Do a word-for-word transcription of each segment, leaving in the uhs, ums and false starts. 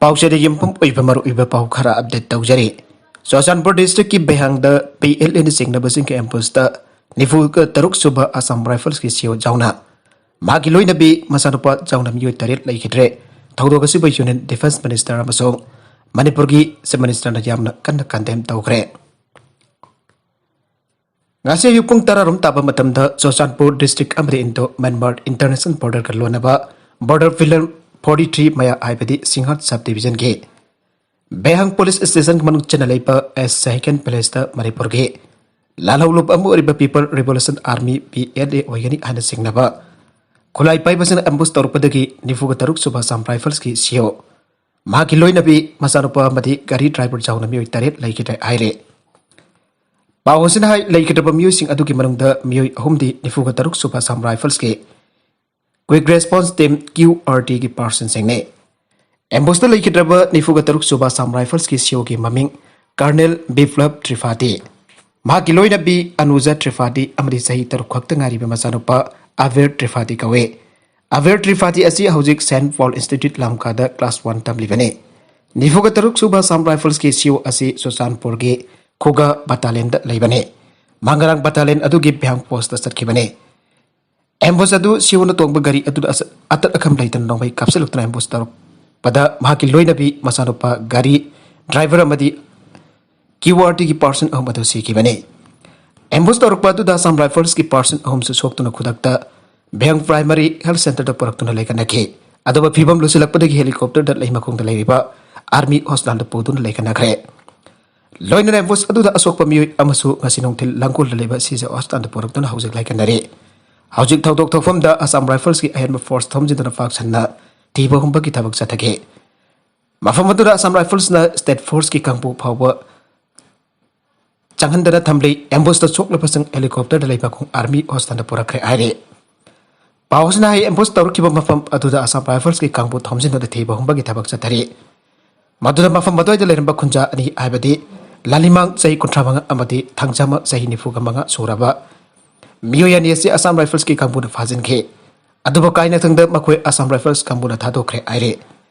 ꯄꯥꯎꯆꯦꯗ ꯌꯨꯝꯐꯝ ꯑꯣꯏꯕ ꯃꯔꯨꯑꯣꯏꯕ ꯄꯥꯎ ꯈꯔ ꯑꯞꯗꯦꯠ ꯇꯧꯖꯔꯤ꯫ ꯆꯨꯔꯆꯥꯟꯄꯨꯔ ꯗꯤꯁꯇ꯭ꯔꯤꯛꯀꯤ ꯕꯦꯍꯥꯡꯗ ꯄꯤ ꯑꯦꯜ ꯑꯦꯅ ꯆꯤꯡꯅꯕꯁꯤꯡꯒꯤ ꯑꯦꯝꯕꯨꯁꯇ ꯅꯤꯐꯨꯒ ꯇꯔꯨꯛ ꯁꯨꯕ ꯑꯁꯥꯝ ꯔꯥꯏꯐꯜꯁꯀꯤ ꯁꯤꯑꯣ ꯖꯥꯎꯅ ꯃꯍꯥꯛꯀꯤ ꯂꯣꯏꯅꯕꯤ ꯃꯆꯥꯅꯨꯄꯥ ꯖꯥꯎꯅ ꯃꯤꯑꯣꯏ ꯇꯔꯦꯠ ꯂꯩꯈꯤꯗ꯭ꯔꯦ꯫ ꯊꯧꯗꯣꯛ ꯑꯁꯤꯕꯨ ꯌꯨꯅꯤꯌꯟ ꯗꯤꯐꯦꯟꯁ ꯃꯤꯅꯤꯁꯇꯔ ꯑꯃꯁꯨꯡ ꯃꯅꯤꯄꯨꯔꯒꯤ ꯆꯤꯐ ꯃꯤꯅꯤꯁꯇꯔꯅ ꯌꯥꯝꯅ ꯀꯟꯅ ꯀꯟꯗꯦꯝ ꯇꯧꯈ꯭ꯔꯦ꯫ ꯉꯁꯤ ꯑꯌꯨꯛ ꯄꯨꯡ ꯇꯔꯥ ꯔꯣꯝ ꯇꯥꯕ ꯃꯇꯝꯗ ꯆꯨꯔꯆꯥꯟꯄꯨꯔ ꯗꯤꯁꯇ꯭ꯔꯤꯛ ꯑꯃꯗꯤ ꯏꯟꯗꯣ ꯃ꯭ꯌꯥꯟꯃꯥꯔ ꯏꯟꯇꯔꯅꯦꯁꯅꯦꯜ ꯕꯣꯔꯗꯔꯒ ꯂꯣꯟꯅꯕ ꯕꯣꯔꯗꯔ ꯄꯤꯂꯔ ꯐꯣꯔꯇꯤ ꯊ꯭ꯔꯤ ꯃꯌꯥ ꯍꯥꯏꯕꯗꯤ ꯁꯤꯡꯍꯥꯠ ꯁꯕ ꯗꯤꯕꯤꯖꯟꯒꯤ ꯕꯦꯍꯥꯡ ꯄꯨꯂꯤꯁ ꯁ꯭ꯇꯦꯁꯟꯒꯤ ꯃꯅꯨꯡ ꯆꯟꯅ ꯂꯩꯕ ꯑꯦꯁ ꯁꯥꯍꯤꯀꯦꯟ ꯄꯦꯂꯦꯁꯇ ꯃꯅꯤꯄꯨꯔꯒꯤ ꯂꯥꯜꯍꯧꯂꯨꯞ ꯑꯃ ꯑꯣꯏꯔꯤꯕ people revolution army, P L A, ꯑꯣꯏꯒꯅꯤ ꯍꯥꯏꯅ ꯆꯤꯡꯅꯕ ꯈꯨꯠꯂꯥꯏ ꯄꯥꯏꯕꯁꯤꯡꯅ ꯑꯦꯝꯕꯨꯁ ꯇꯧꯔꯛꯄꯗꯒꯤ ꯅꯤꯐꯨꯒ ꯇꯔꯨꯛ ꯁꯨꯕ ꯑꯁꯥꯝ ꯔꯥꯏꯐꯜꯁꯀꯤ ꯁꯤꯑꯣ, ꯃꯍꯥꯛꯀꯤ ꯂꯣꯏꯅꯕꯤ, ꯃꯆꯥꯅꯨꯄꯥ ꯑꯃꯗꯤ ꯒꯥꯔꯤ ꯗ꯭ꯔꯥꯏꯚꯔ ꯌꯥꯎꯅ ꯃꯤꯑꯣꯏ ꯇꯔꯦꯠ ꯂꯩꯈꯤꯗ꯭ꯔꯦ ꯍꯥꯏꯔꯦ꯫ ꯄꯥꯎ ꯑꯁꯤꯅ ꯍꯥꯏ, ꯂꯩꯈꯤꯗ꯭ꯔꯕ ꯃꯤꯑꯣꯏꯁꯤꯡ ꯑꯗꯨꯒꯤ ꯃꯅꯨꯡꯗ ꯃꯤꯑꯣꯏ ꯑꯍꯨꯝꯗꯤ ꯅꯤꯐꯨꯒ ꯇꯔꯨꯛ ꯁꯨꯕ ꯑꯁꯥꯝ ꯔꯥꯏꯐꯜꯁꯀꯤ quick response team, Q R ꯇꯤꯒꯤ ꯄꯥꯔꯁꯟꯁꯤꯡꯅꯤ꯫ ꯑꯦꯝꯕꯨꯁꯇ ꯂꯩꯈꯤꯗ꯭ꯔꯕ ꯅꯤꯐꯨꯒ ꯇꯔꯨꯛ ꯁꯨꯕ ꯑꯁꯥꯝ ꯔꯥꯏꯐꯜꯁꯀꯤ ꯁꯤꯑꯣꯒꯤ ꯃꯃꯤꯡ ꯀꯔꯅꯦꯜ ꯕꯤꯄ꯭ꯂꯕ ꯇ꯭ꯔꯤꯄꯥꯊꯤ, ꯃꯍꯥꯛꯀꯤ ꯂꯣꯏꯅꯕꯤ ꯑꯅꯨꯖꯥ ꯇ꯭ꯔꯤꯄꯥꯊꯤ ꯑꯃꯗꯤ ꯆꯍꯤ ꯇꯔꯨꯛ ꯈꯛꯇ ꯉꯥꯏꯔꯤꯕ ꯃꯆꯥꯅꯨꯄꯥ ꯑꯕꯤꯔ ꯇ꯭ꯔꯤꯄꯥꯊꯤ ꯀꯧꯏ꯫ ꯑꯕꯤꯔ ꯇ꯭ꯔꯤꯄꯥꯊꯤ ꯑꯁꯤ ꯍꯧꯖꯤꯛ ꯁꯦꯟꯠ ꯄꯣꯜ ꯏꯟꯁꯇꯤꯇ꯭ꯌꯨꯠ ꯂꯝꯀꯥꯗ ꯀ꯭ꯂꯥꯁ ꯋꯥꯟ ꯇꯝꯂꯤꯕꯅꯤ꯫ ꯅꯤꯐꯨꯒ ꯇꯔꯨꯛ ꯁꯨꯕ ꯑꯁꯥꯝ ꯔꯥꯏꯐꯜꯁꯀꯤ ꯁꯤꯑꯣ ꯑꯁꯤ ꯆꯨꯔꯆꯥꯟꯄꯨꯔꯒꯤ ꯈꯨꯒꯥ ꯕꯠꯇꯥꯂꯦꯟꯗ ꯂꯩꯕꯅꯤ꯫ ꯃꯥ ꯉꯔꯥꯡ ꯕꯠꯇꯥꯂꯦꯟ ꯑꯗꯨꯒꯤ ꯕꯦꯍꯥꯡ ꯄꯣꯁꯇ ꯆꯠꯈꯤꯕꯅꯤ꯫ ꯑꯦꯝꯕꯨꯁ ꯑꯗꯨ ꯁꯤꯑꯣꯅ ꯇꯣꯡꯕ ꯒꯥꯔꯤ ꯑꯗꯨꯗ ꯑꯁ-, ꯑꯇꯠ ꯑꯈꯝ ꯂꯩꯇꯅ ꯅꯣꯡꯃꯩ ꯀꯥꯞꯁꯤꯜꯂꯛꯇꯨꯅ ꯑꯦꯝꯕꯨꯁ ꯇꯧꯔꯛꯄꯗ ꯃꯍꯥꯛꯀꯤ ꯂꯣꯏꯅꯕꯤ, ꯃꯆꯥꯅꯨꯄꯥ, ꯒꯥꯔꯤ ꯗ꯭ꯔꯥꯏꯚꯔ ꯑꯃꯗꯤ ꯀ꯭ꯌꯨ ꯑꯥꯔ ꯇꯤꯒꯤ ꯄꯥꯔꯁꯟ ꯑꯍꯨꯝ ꯑꯗꯨ ꯁꯤꯈꯤꯕꯅꯤ꯫ ꯑꯦꯝꯕꯨꯁ ꯇꯧꯔꯛꯄ ꯑꯗꯨꯗ ꯑꯁꯥꯝ ꯔꯥꯏꯐꯜꯁꯀꯤ ꯄꯥꯔꯁꯟ ꯑꯍꯨꯝꯁꯨ ꯁꯣꯛꯇꯨꯅ ꯈꯨꯗꯛꯇ ꯕꯦꯍꯥꯡ ꯄ꯭ꯔꯥꯏꯃꯥꯔꯤ ꯍꯦꯜꯊ ꯁꯦꯟꯇꯔꯗ ꯄꯨꯔꯛꯇꯨꯅ ꯂꯩꯈꯠꯅꯈꯤ꯫ ꯑꯗꯨꯕꯨ ꯐꯤꯕꯝ ꯂꯨꯁꯤꯜꯂꯛꯄꯗꯒꯤ ꯍꯦꯂꯤꯀꯣꯞꯇꯔꯗ ꯂꯩꯃꯈꯣꯡꯗ ꯂꯩꯔꯤꯕ ꯑꯥꯔꯃꯤ ꯍꯣꯁꯄꯤꯇꯥꯜꯗ ꯄꯨꯗꯨꯅ ꯂꯩꯈꯠꯅꯈ꯭ꯔꯦ꯫ ꯂꯣꯏꯅꯅ ꯑꯦꯝꯕꯨꯁ ꯑꯗꯨꯗ ꯑꯁꯣꯛꯄ ꯃꯤꯑꯣꯏ ꯑꯃꯁꯨ ꯉꯁꯤ ꯅꯨꯡꯊꯤꯜ ꯂꯥꯡꯒꯣꯜꯗ ꯂꯩꯕ ꯁꯤꯖ ꯍꯣꯁꯄꯤꯇꯥꯜꯗ ꯄꯨꯔꯛꯇꯨꯅ ꯍꯧꯖꯤꯛ ꯂꯩꯈꯠꯅꯔꯤ꯫ ꯍꯧꯖꯤꯛ ꯊꯧꯗꯣꯛ ꯊꯣꯛꯐꯝꯗ ꯑꯁꯥꯝ ꯔꯥꯏꯐꯜꯁꯀꯤ ꯑꯍꯦꯟꯕ ꯐꯣꯔꯁ ꯊꯣꯝꯖꯤꯟꯗꯨꯅ ꯄꯥꯛ ꯁꯟꯅ ꯊꯤꯕ ꯍꯨꯝꯕꯒꯤ ꯊꯕꯛ ꯆꯠꯊꯈꯤ꯫ ꯃꯐꯝ ꯑꯗꯨꯗ ꯑꯁꯥꯝ ꯔꯥꯏꯐꯜꯁꯅ ꯁ꯭ꯇꯦꯠ ꯐꯣꯔꯁꯀꯤ ꯀꯥꯡꯕꯨ ꯐꯥꯎꯕ ꯆꯪꯍꯟꯗꯅ ꯊꯝꯂꯤ꯫ ꯑꯦꯝꯕꯨꯁꯇ ꯁꯣꯛꯂꯕꯁꯤꯡ ꯍꯦꯂꯤꯀꯣꯞꯇꯔꯗ ꯂꯩꯃꯈꯣꯡ ꯑꯥꯔꯃꯤ ꯍꯣꯁꯄꯤꯇꯥꯜꯗ ꯄꯨꯔꯛꯈ꯭ꯔꯦ ꯍꯥꯏꯔꯤ꯫ ꯄꯥꯎ ꯑꯁꯤꯅ ꯍꯥꯏ, ꯑꯦꯝꯕꯨꯁ ꯇꯧꯔꯛꯈꯤꯕ ꯃꯐꯝ ꯑꯗꯨꯗ ꯑꯁꯥꯝ ꯔꯥꯏꯐꯜꯁꯀꯤ ꯀꯥꯡꯕꯨ ꯊꯣꯝꯖꯤꯟꯗꯨꯅ ꯊꯤꯕ ꯍꯨꯝꯕꯒꯤ ꯊꯕꯛ ꯆꯠꯊꯔꯤ꯫ ꯃꯗꯨꯗ ꯃꯐꯝ ꯑꯗꯨꯋꯥꯏꯗ ꯂꯩꯔꯝꯕ ꯈꯨꯟꯖꯥ ꯑꯅꯤ, ꯍꯥꯏꯕꯗꯤ ꯂꯥꯂꯤꯃꯥꯡ ꯆꯍꯤ ꯀꯨꯟꯊ꯭ꯔꯥ ꯃꯉꯥ ꯑꯃꯗꯤ ꯊꯥꯡꯖꯥꯃ ꯆꯍꯤ ꯅꯤꯐꯨꯒ ꯃꯉꯥ ꯁꯨꯔꯕ ꯃꯤꯑꯣꯏ ꯑꯅꯤ ꯑꯁꯤ ꯑꯁꯥꯝ ꯔꯥꯏꯐꯜꯁꯀꯤ ꯀꯥꯡꯕꯨꯅ ꯐꯥꯖꯤꯟꯈꯤ꯫ ꯑꯗꯨꯕꯨ ꯀꯥꯏꯅꯊꯪꯗ ꯃꯈꯣꯏ ꯑꯁꯥꯝ ꯔꯥꯏꯐꯜꯁ ꯀꯥꯡꯕꯨꯅ ꯊꯥꯗꯣꯛꯈ꯭ꯔꯦ ꯍꯥꯏꯔꯤ꯫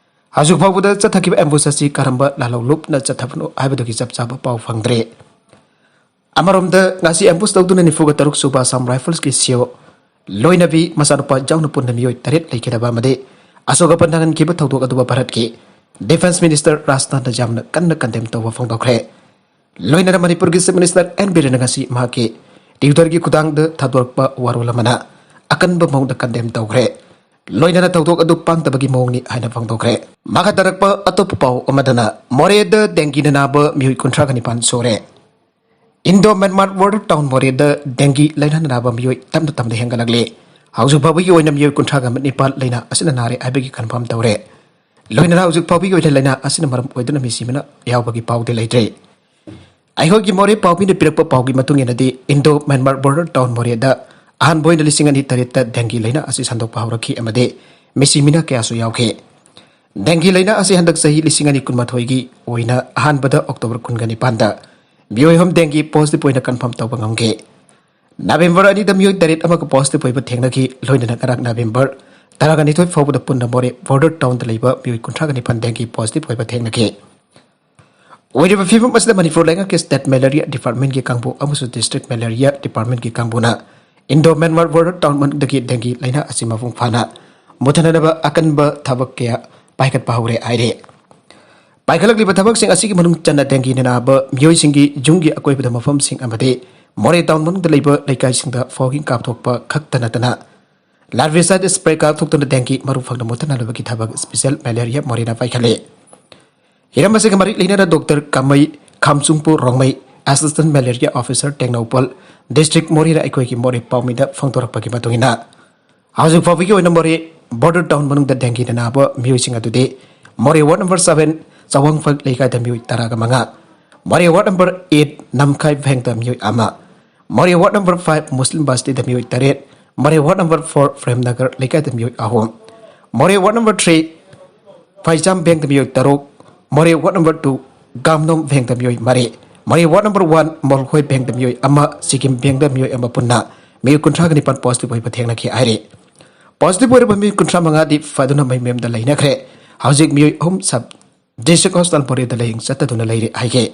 ꯍꯧꯖꯤꯛ ꯐꯥꯎꯕꯗ ꯆꯠꯊꯈꯤꯕ ambush ꯑꯁꯤ ꯀꯔꯝꯕ ꯂꯥꯜꯍꯧꯂꯨꯞꯅ ꯆꯠꯊꯕꯅꯣ ꯍꯥꯏꯕꯗꯨꯒꯤ ꯆꯞ ꯆꯥꯕ ꯄꯥꯎ ꯐꯪꯗ꯭ꯔꯦ꯫ ꯑꯃꯔꯣꯝꯗ, ꯉꯁꯤ ambush ꯇꯧꯗꯨꯅ ꯅꯤꯐꯨꯒ ꯇꯔꯨꯛ ꯁꯨꯕ Assam Riflesꯀꯤ ꯁꯤꯑꯣ ꯂꯣꯏꯅꯕꯤ ꯃꯆꯥꯅꯨꯄꯥ ꯌꯥꯎꯅ ꯄꯨꯟꯅ ꯃꯤꯑꯣꯏ ꯇꯔꯦꯠ ꯂꯩꯈꯤꯗꯕ ꯑꯃꯗꯤ ꯑꯁꯣꯛ ꯑꯄꯟ ꯅꯪꯍꯟꯈꯤꯕ ꯊꯧꯗꯣꯛ ꯑꯗꯨꯕꯨ ꯚꯥꯔꯠꯀꯤ Defence Minister ꯔꯥꯖꯅꯥꯊꯅ ꯌꯥꯝꯅ ꯀꯟꯅ condemn ꯇꯧꯕ ꯐꯣꯡꯗꯣꯛꯈ꯭ꯔꯦ꯫ ꯂꯣꯏꯅꯅ ꯃꯅꯤꯄꯨꯔꯒꯤ Chief Minister ꯑꯦꯟ ꯕꯤꯔꯦꯟꯅ ꯉꯁꯤ ꯃꯍꯥꯛꯀꯤ Twitterꯒꯤ ꯈꯨꯊꯥꯡꯗ ꯊꯥꯗꯣꯔꯛꯄ ꯋꯥꯔꯣꯜ ꯑꯃꯅ ꯑꯀꯟꯕ ꯃꯑꯣꯡꯗ condemn ꯇꯧꯈ꯭ꯔꯦ꯫ ꯂꯣꯏꯅꯅ ꯊꯧꯗꯣꯛ ꯑꯗꯨ ꯄꯥꯡꯗꯕꯒꯤ ꯃꯑꯣꯡꯅꯤ ꯍꯥꯏꯅ ꯐꯣꯡꯗꯣꯛꯈ꯭ꯔꯦ꯫ ꯃꯈꯥ ꯇꯥꯔꯛꯄ ꯑꯇꯣꯞꯄ ꯄꯥꯎ ꯑꯃꯗꯅ, ꯃꯣꯔꯦꯗ dengueꯅ ꯅꯥꯕ ꯃꯤꯑꯣꯏ ꯀꯨꯟꯊ꯭ꯔꯥꯒ ꯅꯤꯄꯥꯟ ꯁꯨꯔꯦ꯫ Indo Myanmar border town ꯃꯣꯔꯦꯗ dengue ꯂꯥꯏꯅꯥꯅ ꯅꯥꯕ ꯃꯤꯑꯣꯏ ꯇꯞꯅ ꯇꯞꯅ ꯍꯦꯟꯒꯠꯂꯛꯂꯦ꯫ ꯍꯧꯖꯤꯛ ꯐꯥꯎꯕꯒꯤ ꯑꯣꯏꯅ ꯃꯤꯑꯣꯏ ꯀꯨꯟꯊ꯭ꯔꯥꯒ ꯅꯤꯄꯥꯟ ꯂꯥꯏꯅꯥ ꯑꯁꯤꯅ ꯅꯥꯔꯦ ꯍꯥꯏꯕꯒꯤ confirm ꯇꯧꯔꯦ꯫ ꯂꯣꯏꯅꯅ ꯍꯧꯖꯤꯛ ꯐꯥꯎꯕꯒꯤ ꯑꯣꯏꯅ ꯂꯥꯏꯅꯥ ꯑꯁꯤꯅ ꯃꯔꯝ ꯑꯣꯏꯗꯨꯅ ꯃꯤ ꯁꯤꯕꯅ ꯌꯥꯎꯕꯒꯤ ꯄꯥꯎꯗꯤ ꯂꯩꯇ꯭ꯔꯤ꯫ ꯑꯩꯈꯣꯏꯒꯤ ꯃꯣꯔꯦ ꯄꯥꯎꯃꯤꯅ ꯄꯤꯔꯛꯄ ꯄꯥꯎꯒꯤ ꯃꯇꯨꯡ ꯏꯟꯅꯗꯤ, Indo Myanmar border town ꯃꯣꯔꯦꯗ ꯑꯍꯥꯟꯕ ꯑꯣꯏꯅ ꯂꯤꯁꯤꯡ ꯑꯅꯤ ꯇꯔꯦꯠꯇ dengue ꯂꯥꯏꯅꯥ ꯑꯁꯤ ꯁꯟꯗꯣꯛꯄ ꯍꯧꯔꯛꯈꯤ ꯑꯃꯗꯤ ꯃꯤꯁꯤ ꯃꯤꯅꯥ ꯀꯌꯥꯁꯨ ꯌꯥꯎꯈꯤ꯫ Dengue ꯂꯥꯏꯅꯥ ꯑꯁꯤ ꯍꯟꯗꯛ ꯆꯍꯤ ꯂꯤꯁꯤꯡ ꯑꯅꯤ ꯀꯨꯟꯃꯥꯊꯣꯏꯒꯤ ꯑꯣꯏꯅ ꯑꯍꯥꯟꯕꯗ October ꯀꯨꯟꯒ ꯅꯤꯄꯥꯟꯗ ꯃꯤꯑꯣꯏ ꯑꯍꯨꯝ dengue positive ꯑꯣꯏꯅ confirm ꯇꯧꯕ ꯉꯝꯈꯤ꯫ November ꯑꯅꯤꯗ ꯃꯤꯑꯣꯏ ꯇꯔꯦꯠ ꯑꯃꯒ positive ꯑꯣꯏꯕ ꯊꯦꯡꯅꯈꯤ꯫ ꯂꯣꯏꯅꯅ ꯉꯔꯥꯡ November ꯇꯔꯥꯒ ꯅꯤꯊꯣꯏ ꯐꯥꯎꯕꯗ ꯄꯨꯟꯅ ꯃꯣꯔꯦ border townꯗ ꯂꯩꯕ ꯃꯤꯑꯣꯏ ꯀꯨꯟꯊ꯭ꯔꯥꯒ ꯅꯤꯄꯥꯟ dengue positive ꯑꯣꯏꯕ ꯊꯦꯡꯅꯈꯤ꯫ ꯑꯣꯏꯔꯤꯕ ꯐꯤꯕꯝ ꯑꯁꯤꯗ ꯃꯅꯤꯄꯨꯔ ꯂꯩꯉꯥꯛꯀꯤ State Malaria Departmentꯀꯤ ꯀꯥꯡꯕꯨ ꯑꯃꯁꯨꯡ District Malaria Departmentꯀꯤ ꯀꯥꯡꯕꯨꯅ Indo Myanmar border town ꯃꯅꯨꯡꯗꯒꯤ dengue ꯂꯥꯏꯅꯥ ꯑꯁꯤ ꯃꯄꯨꯡ ꯐꯥꯅ ꯃꯨꯊꯠꯅꯅꯕ ꯑꯀꯟꯕ ꯊꯕꯛ ꯀꯌꯥ ꯄꯥꯏꯈꯠꯄ ꯍꯧꯔꯦ ꯍꯥꯏꯔꯤ꯫ ꯄꯥꯏꯈꯠꯂꯛꯂꯤꯕ ꯊꯕꯛꯁꯤꯡ ꯑꯁꯤꯒꯤ ꯃꯅꯨꯡ ꯆꯟꯅ dengueꯅ ꯅꯥꯕ ꯃꯤꯑꯣꯏꯁꯤꯡꯒꯤ ꯌꯨꯝꯒꯤ ꯑꯀꯣꯏꯕꯗ ꯃꯐꯝꯁꯤꯡ ꯑꯃꯗꯤ ꯃꯣꯔꯦ town ꯃꯅꯨꯡꯗ ꯂꯩꯕ ꯂꯩꯀꯥꯏꯁꯤꯡꯗ fogging ꯀꯥꯞꯊꯣꯛꯄ ꯈꯛꯇ ꯅꯠꯇꯅ larvicide spray ꯀꯥꯞꯊꯣꯛꯇꯨꯅ dengue ꯃꯔꯨ ꯐꯪꯅ ꯃꯨꯊꯠꯅꯅꯕꯒꯤ ꯊꯕꯛ Special Malaria ꯃꯣꯔꯦꯅ ꯄꯥꯏꯈꯠꯂꯤ꯫ ꯍꯤꯔꯝ ꯑꯁꯤꯒ ꯃꯔꯤ ꯂꯩꯅꯅ Doctor ꯀꯥꯃꯩ ꯈꯥꯝꯆꯨꯡꯄꯨ Rongmei, Assistant Malaria Officer Tengnoupal, District ꯃꯣꯔꯦꯅ ꯑꯩꯈꯣꯏꯒꯤ ꯃꯣꯔꯦ ꯄꯥꯎꯃꯤꯗ ꯐꯣꯡꯗꯣꯔꯛꯄꯒꯤ ꯃꯇꯨꯡ ꯏꯟꯅ, ꯍꯧꯖꯤꯛ ꯐꯥꯎꯕꯒꯤ ꯑꯣꯏꯅ ꯃꯣꯔꯦ border town ꯃꯅꯨꯡꯗ dengueꯅ ꯅꯥꯕ ꯃꯤꯑꯣꯏꯁꯤꯡ ꯑꯗꯨꯗꯤ ꯃꯣꯔꯦ ward number seven ꯆꯋꯥꯡꯐꯛ ꯂꯩꯀꯥꯏꯗ ꯃꯤꯑꯣꯏ ꯇꯔꯥꯒ ꯃꯉꯥ, ꯃꯣꯔꯦ ward number eight ꯅꯝꯈꯥꯏ ꯚꯦꯡꯗ ꯃꯤꯑꯣꯏ ꯑꯃ, ꯃꯣꯔꯦ ward number five ꯃꯨꯁꯂꯤꯝ ꯕꯁꯇꯤꯗ ꯃꯤꯑꯣꯏ ꯇꯔꯦꯠ, ꯃꯣꯔꯦ ward number four ꯄ꯭ꯔꯦꯝꯅꯒꯔ ꯂꯩꯀꯥꯏꯗ ꯃꯤꯑꯣꯏ ꯑꯍꯨꯝ, ꯃꯣꯔꯦ ward number three ꯐꯩꯖꯥꯝ ꯚꯦꯡꯗ ꯃꯤꯑꯣꯏ ꯇꯔꯨꯛ, ꯃꯣꯔꯦ ward number two ꯒꯥꯝꯅꯣꯝ ꯚꯦꯡꯗ ꯃꯤꯑꯣꯏ ꯃꯔꯤ, ꯃꯣꯔꯦ ward number one ꯃꯣꯜꯍꯣꯏ ꯚꯦꯡꯗ ꯃꯤꯑꯣꯏ ꯑꯃ, ꯁꯤꯀꯤꯝ ꯚꯦꯡꯗ ꯃꯤꯑꯣꯏ ꯑꯃ, ꯄꯨꯟꯅ ꯃꯤꯑꯣꯏ ꯀꯨꯟꯊ꯭ꯔꯥꯒ ꯅꯤꯄꯥꯟ positive ꯑꯣꯏꯕ ꯊꯦꯡꯅꯈꯤ ꯍꯥꯏꯔꯤ꯫ Positive ꯑꯣꯏꯔꯕ ꯃꯤꯑꯣꯏ ꯀꯨꯟꯊ꯭ꯔꯥ ꯃꯉꯥꯗꯤ ꯐꯗꯨꯅ ꯃꯌꯨꯝ ꯃꯌꯨꯝꯗ ꯂꯩꯅꯈ꯭ꯔꯦ꯫ ꯍꯧꯖꯤꯛ ꯃꯤꯑꯣꯏ ꯑꯍꯨꯝ ꯁꯕ ꯗꯤꯁꯇ꯭ꯔꯤꯛ ꯍꯣꯁꯄꯤꯇꯥꯜ ꯃꯣꯔꯦꯗ ꯂꯥꯌꯦꯡ ꯆꯠꯇꯗꯨꯅ ꯂꯩꯔꯤ ꯍꯥꯏꯒꯦ꯫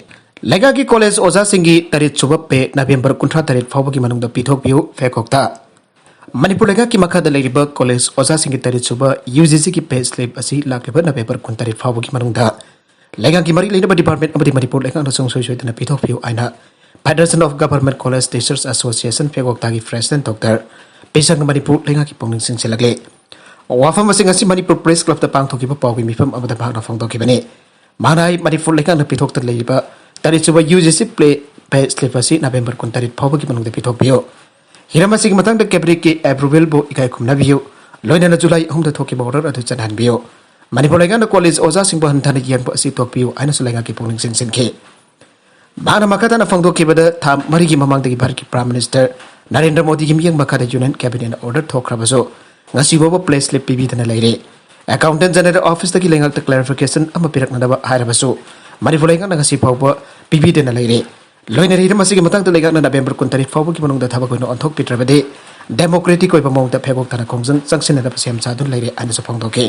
ꯂꯩꯉꯥꯛꯀꯤ ꯀꯣꯂꯦꯖ ꯑꯣꯖꯥꯁꯤꯡꯒꯤ ꯇꯔꯦꯠ ꯁꯨꯕ ꯄꯦ ꯅꯕꯦꯝꯕꯔ ꯀꯨꯟꯊ꯭ꯔꯥ ꯇꯔꯦꯠ ꯐꯥꯎꯕꯒꯤ ꯃꯅꯨꯡꯗ ꯄꯤꯊꯣꯛꯄꯤꯌꯨ꯫ ꯐꯦꯛ ꯀꯣꯛꯇꯥ꯫ ꯃꯅꯤꯄꯨꯔ ꯂꯩꯉꯥꯛꯀꯤ ꯃꯈꯥꯗ ꯂꯩꯔꯤꯕ ꯀꯣꯂꯦꯖ ꯑꯣꯖꯥꯁꯤꯡꯒꯤ ꯇꯔꯦꯠ ꯁꯨꯕ ꯌꯨ ꯖꯤ ꯁꯤꯒꯤ ꯄꯦ ꯁ꯭ꯂꯤꯞ ꯑꯁꯤ ꯂꯥꯛꯂꯤꯕ ꯅꯕꯦꯝꯕꯔ ꯀꯨꯟꯇꯔꯦꯠ ꯐꯥꯎꯕꯒꯤ ꯃꯅꯨꯡꯗ ꯂꯩꯉꯥꯛꯀꯤ ꯃꯔꯤ ꯂꯩꯅꯕ ꯗꯤꯄꯥꯔꯠꯃꯦꯟꯠ ꯑꯃꯗꯤ ꯃꯅꯤꯄꯨꯔ ꯂꯩꯉꯥꯛꯅ ꯁꯨꯡꯁꯣꯏ ꯁꯣꯏꯗꯅ ꯄꯤꯊꯣꯛꯄꯤꯌꯨ ꯍꯥꯏꯅ Federation of Government College Teachers Association fake ꯀꯣꯛꯇꯥꯒꯤ president doctor ꯄꯦꯁꯪ Manipur ꯂꯩꯉꯥꯛꯀꯤ ꯄꯨꯛꯅꯤꯡ ꯆꯤꯡꯁꯤꯜꯂꯛꯂꯤ꯫ ꯋꯥꯐꯝ ꯑꯁꯤ ꯉꯁꯤ ꯃꯅꯤꯄꯨꯔ ꯄ꯭ꯔꯦꯁ ꯀ꯭ꯂꯕꯇ ꯄꯥꯡꯊꯣꯛꯈꯤꯕ ꯄꯥꯎꯒꯤ ꯃꯤꯐꯝ ꯑꯃꯗ ꯃꯍꯥꯛꯅ ꯐꯣꯡꯗꯣꯛꯈꯤꯕꯅꯤ꯫ ꯃꯍꯥꯛꯅ ꯍꯥꯏ, ꯃꯅꯤꯄꯨꯔ ꯂꯩꯉꯥꯛꯅ ꯄꯤꯊꯣꯛꯇ ꯂꯩꯔꯤꯕ ꯇꯔꯦꯠ ꯁꯨꯕ ꯌꯨ ꯖꯤ ꯁꯤ ꯄꯦ ꯁ꯭ꯂꯤꯞ ꯑꯁꯤ ꯅꯕꯦꯝꯕꯔ ꯀꯨꯟꯇꯔꯦꯠ ꯐꯥꯎꯕꯒꯤ ꯃꯅꯨꯡꯗ ꯄꯤꯊꯣꯛꯄꯤꯌꯨ꯫ ꯍꯤꯔꯝ ꯑꯁꯤꯒꯤ ꯃꯇꯥꯡꯗ ꯀꯦꯕꯤꯅꯦꯠꯀꯤ ꯑꯦꯄ꯭ꯔꯨꯚꯦꯜꯕꯨ ꯏꯀꯥꯏ ꯈꯨꯝꯅꯕꯤꯌꯨ, ꯂꯣꯏꯅꯅ ꯖꯨꯂꯥꯏ ꯑꯍꯨꯝꯗ ꯊꯣꯛꯈꯤꯕ ꯑꯣꯔꯗꯔ ꯑꯗꯨ ꯆꯠꯅꯍꯟꯕꯤꯌꯨ꯫ ꯃꯅꯤꯄꯨꯔ ꯂꯩꯉꯥꯛꯅ ꯀꯣꯂꯦꯖ ꯑꯣꯖꯥꯁꯤꯡꯕꯨ ꯍꯟꯊꯅ ꯌꯦꯡꯕ ꯑꯁꯤ ꯇꯣꯛꯄꯤꯌꯨ ꯍꯥꯏꯅꯁꯨ ꯂꯩꯉꯥꯛꯀꯤ ꯄꯨꯛꯅꯤꯡ ꯆꯤꯡꯁꯤꯟꯈꯤ꯫ ꯃꯍꯥꯛꯅ ꯃꯈꯥ ꯇꯥꯅ ꯐꯣꯡꯗꯣꯛꯈꯤꯕꯗ, ꯊꯥ ꯃꯔꯤꯒꯤ ꯃꯃꯥꯡꯗꯒꯤ ꯚꯥꯔꯠꯀꯤ ꯄ꯭ꯔꯥꯏꯝ ꯃꯤꯅꯤꯁꯇꯔ ꯅꯔꯦꯟꯗ꯭ꯔ ꯃꯣꯗꯤꯒꯤ ꯃꯤꯠꯌꯦꯡ ꯃꯈꯥꯗ ꯌꯨꯅꯤꯌꯟ ꯀꯦꯕꯤꯅꯦꯠꯅ ꯑꯣꯔꯗꯔ ꯊꯣꯛꯈ꯭ꯔꯕꯁꯨ ꯉꯁꯤ ꯐꯥꯎꯕ ꯄꯦ ꯁ꯭ꯂꯤꯞ ꯄꯤꯕꯤꯗꯅ ꯂꯩꯔꯦ꯫ ꯑꯦꯀꯥꯎꯟꯇꯦꯟꯠ ꯖꯦꯅꯔꯦꯜ ꯑꯣꯐꯤꯁꯇꯒꯤ ꯂꯩꯉꯥꯛꯇ ꯀ꯭ꯂꯦꯔꯤꯐꯤꯀꯦꯁꯟ ꯑꯃ ꯄꯤꯔꯛꯅꯅꯕ ꯍꯥꯏꯔꯕꯁꯨ ꯃꯅꯤꯄꯨꯔ ꯂꯩꯉꯥꯛꯅ ꯉꯁꯤ ꯐꯥꯎꯕ ꯄꯤꯕꯤꯗꯅ ꯂꯩꯔꯦ꯫ ꯂꯣꯏꯅꯔꯤ ꯃꯁꯤꯒꯤ ꯃꯇꯥꯡꯗ ꯂꯩꯉꯥꯛꯅ ꯅꯕꯦꯝꯕꯔ ꯀꯨꯟꯇꯔꯦꯠ ꯐꯥꯎꯕꯒꯤ ꯃꯅꯨꯡꯗ ꯊꯕꯛ ꯑꯣꯏꯅ ꯑꯣꯟꯊꯣꯛꯄꯤꯗ꯭ꯔꯕꯗꯤ ꯗꯦꯃꯣꯀ꯭ꯔꯦꯇꯤꯛ ꯑꯣꯏꯕ ꯃꯑꯣꯡꯗ ꯐꯦꯛ ꯀꯣꯛꯇꯥꯅ ꯈꯣꯡꯖꯪ ꯆꯪꯁꯤꯟꯅꯅꯕ ꯁꯦꯝ ꯁꯥꯗꯨꯅ ꯂꯩꯔꯦ ꯍꯥꯏꯅꯁꯨ ꯐꯣꯡꯗꯣꯛꯈꯤ꯫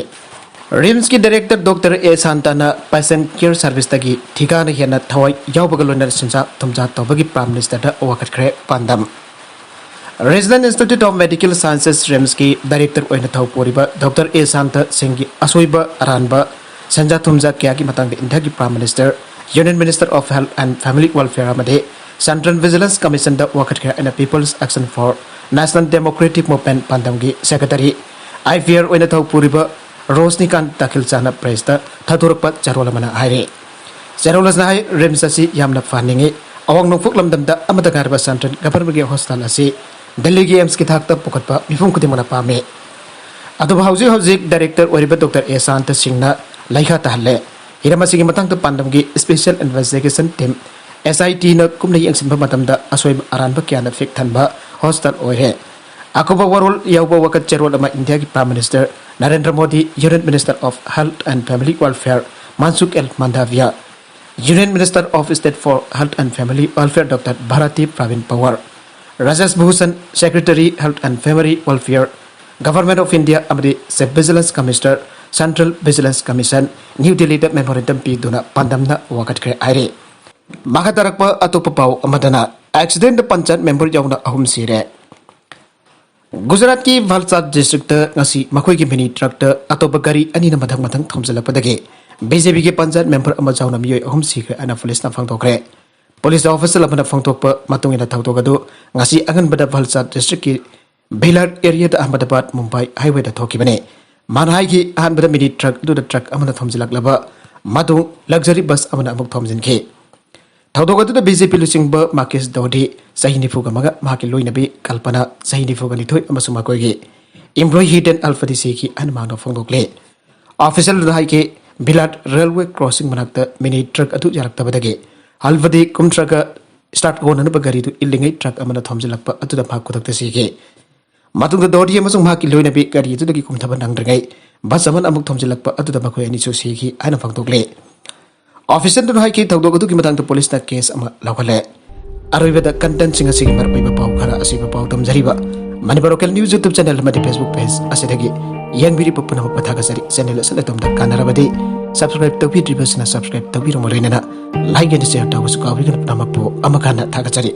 ꯔꯤꯝꯁꯀꯤ ꯗꯥꯏꯔꯦꯛꯇꯔ ꯗꯣꯛꯇꯔ ꯑꯦ ꯁꯥꯟꯇꯅ ꯄꯦꯁꯦꯟꯠ ꯀꯤꯌꯔ ꯁꯔꯚꯤꯁꯇꯒꯤ ꯊꯤꯀꯥꯅ ꯍꯦꯟꯅ ꯊꯋꯥꯏ ꯌꯥꯎꯕꯒ ꯂꯣꯏꯅꯅ ꯁꯦꯟꯖꯥ ꯊꯨꯝꯖꯥ ꯇꯧꯕꯒꯤ ꯄ꯭ꯔꯥꯏꯝ ꯃꯤꯅꯤꯁꯇꯔꯗ ꯋꯥꯀꯠꯈ꯭ꯔꯦ꯫ ꯄꯥꯟꯗꯝ꯫ Regional Institute of Medical Sciences ꯔꯤꯝꯁꯀꯤ ꯗꯥꯏꯔꯦꯛꯇꯔ ꯑꯣꯏꯅ ꯊꯧ ꯄꯨꯔꯤꯕ ꯗꯣꯛꯇꯔ ꯑꯦ ꯁꯥꯟꯇ ꯁꯤꯡꯒꯤ ꯑꯁꯣꯏꯕ ꯑꯔꯥꯟꯕ ꯁꯦꯟꯖꯥ ꯊꯨꯝꯖꯥ ꯀꯌꯥꯒꯤ ꯃꯇꯥꯡꯗ ꯏꯟꯗꯤꯌꯥꯒꯤ prime minister, union minister of health and family welfare ꯑꯃꯗꯤ ꯁꯦꯟꯇ꯭ꯔꯦꯜ ꯚꯤꯖꯤꯂꯦꯟꯁ ꯀꯃꯤꯁꯟꯗ ꯋꯥꯀꯠꯈ꯭ꯔꯦ ꯍꯥꯏꯅ People's Action for National Democratic Movement ꯄꯥꯟꯗꯝꯒꯤ ꯁꯦꯀ꯭ꯔꯦꯇꯔꯤ, ꯑꯥꯏ ꯄꯤ ꯑꯥꯔ ꯑꯣꯏꯅ ꯊꯧ ꯄꯨꯔꯤꯕ ꯔꯣꯁꯅꯤꯀꯥꯟ ꯇꯥꯈꯤꯜꯆꯥꯅ ꯄ꯭ꯔꯦꯁꯇ ꯊꯥꯗꯣꯔꯛꯄ ꯆꯦꯔꯣꯜ ꯑꯃꯅ ꯍꯥꯏꯔꯤ꯫ ꯆꯦꯔꯣꯜ ꯑꯁꯤꯅ ꯍꯥꯏ, ꯔꯤꯝꯁ ꯑꯁꯤ ꯌꯥꯝꯅ ꯐꯍꯟꯅꯤꯡꯏ꯫ ꯑꯋꯥꯡ ꯅꯣꯡꯄꯣꯛ ꯂꯝꯗꯝꯗ ꯑꯃꯠꯇ ꯉꯥꯏꯔꯕ ꯁꯦꯟꯇ꯭ꯔꯦꯜ ꯒꯚꯔꯟꯃꯦꯟꯠꯀꯤ ꯍꯣꯁꯄꯤꯇꯥꯜ ꯑꯁꯤ ꯗꯤꯜꯂꯤꯒꯤ ꯑꯦꯝꯁꯀꯤ ꯊꯥꯛꯇ ꯄꯨꯈꯠꯄ ꯃꯤꯄꯨꯝ ꯈꯨꯗꯤꯡꯃꯛꯅ ꯄꯥꯝꯃꯤ꯫ ꯑꯗꯨꯕꯨ ꯍꯧꯖꯤꯛ ꯍꯧꯖꯤꯛ ꯗꯥꯏꯔꯦꯛꯇꯔ ꯑꯣꯏꯔꯤꯕ ꯗꯣꯛꯇꯔ ꯑꯦ ꯁꯥꯟꯇ ꯁꯤꯡꯅ ꯂꯩꯈꯥ ꯇꯥꯍꯜꯂꯦ꯫ ꯍꯤꯔꯝ ꯑꯁꯤꯒꯤ ꯃꯇꯥꯡꯗ ꯄꯥꯟꯗꯝꯒꯤ ꯏꯁꯄꯦꯁꯤꯌꯦꯜ ꯏꯟꯚꯦꯁꯇꯤꯒꯦꯁꯟ ꯇꯤꯝ, ꯑꯦꯁ ꯑꯥꯏ ꯇꯤꯅ ꯀꯨꯞꯅ ꯌꯦꯡꯁꯤꯟꯕ ꯃꯇꯝꯗ ꯑꯁꯣꯏꯕ ꯑꯔꯥꯟꯕ ꯀꯌꯥꯅ ꯐꯤꯛ ꯊꯟꯕ ꯍꯣꯁꯄꯤꯇꯥꯜ ꯑꯣꯏꯔꯦ꯫ ꯑꯀꯨꯞꯄ ꯋꯥꯔꯣꯜ ꯌꯥꯎꯕ ꯋꯥꯀꯠ ꯆꯦꯔꯣꯜ ꯑꯃ ꯏꯟꯗꯤꯌꯥꯒꯤ prime minister Narendra Modi, union minister of health and family welfare Mansukh L Mandaviya, union minister of state for health and family welfare doctor Bharti Pravin Pawar, Rajesh Bhushan, secretary health and family welfare, government of India ꯑꯃꯗꯤ chief vigilance commissioner Central Vigilance Commission, New Delhi ꯗ memorandum ꯄꯤꯗꯨꯅ ꯄꯥꯟꯗꯝꯅ ꯋꯥꯀꯠꯈ꯭ꯔꯦ ꯍꯥꯏꯔꯤ꯫ ꯃꯈꯥ ꯇꯥꯔꯛꯄ ꯑꯇꯣꯞꯄ ꯄꯥꯎ ꯑꯃꯗꯅ, accident ꯗ panchayat member ꯌꯥꯎꯅ ꯑꯍꯨꯝ ꯁꯤꯔꯦ꯫ ꯒꯨꯖꯔꯥꯠꯀꯤ ꯚꯜꯆꯥꯗ district ꯇ ꯉꯁꯤ ꯃꯈꯣꯏꯒꯤ mini truck ꯇ ꯑꯇꯣꯞꯄ ꯒꯥꯔꯤ ꯑꯅꯤꯅ ꯃꯊꯪ ꯃꯊꯪ ꯊꯣꯝꯖꯤꯜꯂꯛꯄꯗꯒꯤ B J P ꯒꯤ ꯄꯟꯆꯥꯌꯠ member ꯑꯃ ꯌꯥꯎꯅ ꯃꯤꯑꯣꯏ ꯑꯍꯨꯝ ꯁꯤꯈ꯭ꯔꯦ ꯍꯥꯏꯅ ꯄꯨꯂꯤꯁꯅ ꯐꯣꯡꯗꯣꯛꯈ꯭ꯔꯦ꯫ ꯄꯨꯂꯤꯁ official ꯑꯃꯅ ꯐꯣꯡꯗꯣꯛꯄ ꯃꯇꯨꯡ ꯏꯟꯅ, ꯊꯧꯗꯣꯛ ꯑꯗꯨ ꯉꯁꯤ ꯑꯉꯟꯕꯗ ꯚꯜꯆꯥꯗ district ꯀꯤ ꯚꯤꯂꯥꯔ area ꯗ ꯑꯍꯃꯗꯥꯕꯥꯗ ꯃꯨꯝꯕꯥꯏ highway ꯗ ꯊꯣꯛꯈꯤꯕꯅꯤ꯫ ꯃꯥꯅ ꯍꯥꯏꯈꯤ, ꯑꯍꯥꯟꯕꯗ mini truck ꯑꯗꯨꯗ truck ꯑꯃꯅ ꯊꯣꯝꯖꯤꯜꯂꯛꯂꯕ ꯃꯇꯨꯡ luxury bus ꯑꯃꯅ ꯑꯃꯨꯛ ꯊꯣꯝꯖꯤꯟꯈꯤ꯫ ꯊꯧꯗꯣꯛ ꯑꯗꯨꯗ B J P ꯂꯨꯆꯤꯡꯕ ꯃꯥꯀꯦꯁ ꯗꯣꯗꯤ, ꯆꯍꯤ ꯅꯤꯐꯨꯒ ꯃꯉꯥ, ꯃꯍꯥꯛꯀꯤ ꯂꯣꯏꯅꯕꯤ ꯀꯜꯄꯅꯥ, ꯆꯍꯤ ꯅꯤꯐꯨꯒ ꯅꯤꯊꯣꯏ, ꯑꯃꯁꯨꯡ ꯃꯈꯣꯏꯒꯤ employee ꯍꯤꯗꯦꯟ ꯑꯜꯐꯗꯤ ꯁꯤꯈꯤ ꯍꯥꯏꯅ ꯃꯍꯥꯛꯅ ꯐꯣꯡꯗꯣꯛꯂꯤ꯫ Official ꯑꯗꯨꯅ ꯍꯥꯏꯈꯤ, ꯚꯤꯂꯥꯠ railway crossing ꯃꯅꯥꯛꯇ mini truck ꯑꯗꯨ ꯌꯥꯔꯛꯇꯕꯗꯒꯤ ꯑꯜꯐꯗꯤ ꯀꯨꯝꯊꯔꯒ start ꯍꯣꯟꯅꯅꯕ ꯒꯥꯔꯤꯗꯨ ꯏꯜꯂꯤꯉꯩ truck ꯑꯃꯅ ꯊꯣꯝꯖꯤꯜꯂꯛꯄ ꯑꯗꯨꯗ ꯃꯍꯥꯛ ꯈꯨꯗꯛꯇ ꯁꯤꯈꯤ꯫ ꯃꯇꯨꯡꯗ ꯗꯣꯗꯤ ꯑꯃꯁꯨꯡ ꯃꯍꯥꯛꯀꯤ ꯂꯣꯏꯅꯕꯤ ꯒꯥꯔꯤ ꯑꯗꯨꯗꯒꯤ ꯀꯨꯝꯊꯕ ꯅꯪꯗ꯭ꯔꯤꯉꯩ bus ꯑꯃꯅ ꯑꯃꯨꯛ ꯊꯣꯝꯖꯤꯜꯂꯛꯄ ꯑꯗꯨꯗ ꯃꯈꯣꯏ ꯑꯅꯤꯁꯨ ꯁꯤꯈꯤ ꯍꯥꯏꯅ ꯐꯣꯡꯗꯣꯛꯂꯤ꯫ Official ꯑꯗꯨꯅ ꯍꯥꯏꯈꯤ, ꯊꯧꯗꯣꯛ ꯑꯗꯨꯒꯤ ꯃꯇꯥꯡꯗ ꯄꯨꯂꯤꯁꯅ case ꯑꯃ ꯂꯧꯈꯠꯂꯦ꯫ ꯑꯔꯣꯏꯕꯗ contentꯁꯤꯡ ꯑꯁꯤꯒꯤ ꯃꯔꯨꯑꯣꯏꯕ ꯄꯥꯎ ꯈꯔ ꯑꯁꯤꯕ ꯄꯥꯎ ꯇꯝꯖꯔꯤꯕ Manipur Local News YouTube channel ꯑꯃꯗꯤ Facebook page ꯑꯁꯤꯗꯒꯤ ꯌꯦꯡꯕꯤꯔꯤꯕ ꯄꯨꯝꯅꯃꯛꯄꯨ ꯊꯥꯒꯠꯆꯔꯤ꯫ Channel ꯑꯁꯤꯅ ꯑꯗꯣꯝꯗ ꯀꯥꯟꯅꯔꯕꯗꯤ subscribe ꯇꯧꯕꯤꯗ꯭ꯔꯤꯕꯁꯤꯅ subscribe ꯇꯧꯕꯤꯔꯨ, ꯂꯣꯏꯅꯅ like and share ꯇꯧꯕꯁꯨ ꯀꯥꯎꯕꯤꯒꯅꯨ꯫ ꯄꯨꯝꯅꯃꯛꯄꯨ ꯑꯃꯨꯛ ꯍꯟꯅ ꯊꯥꯒꯠꯆꯔꯤ꯫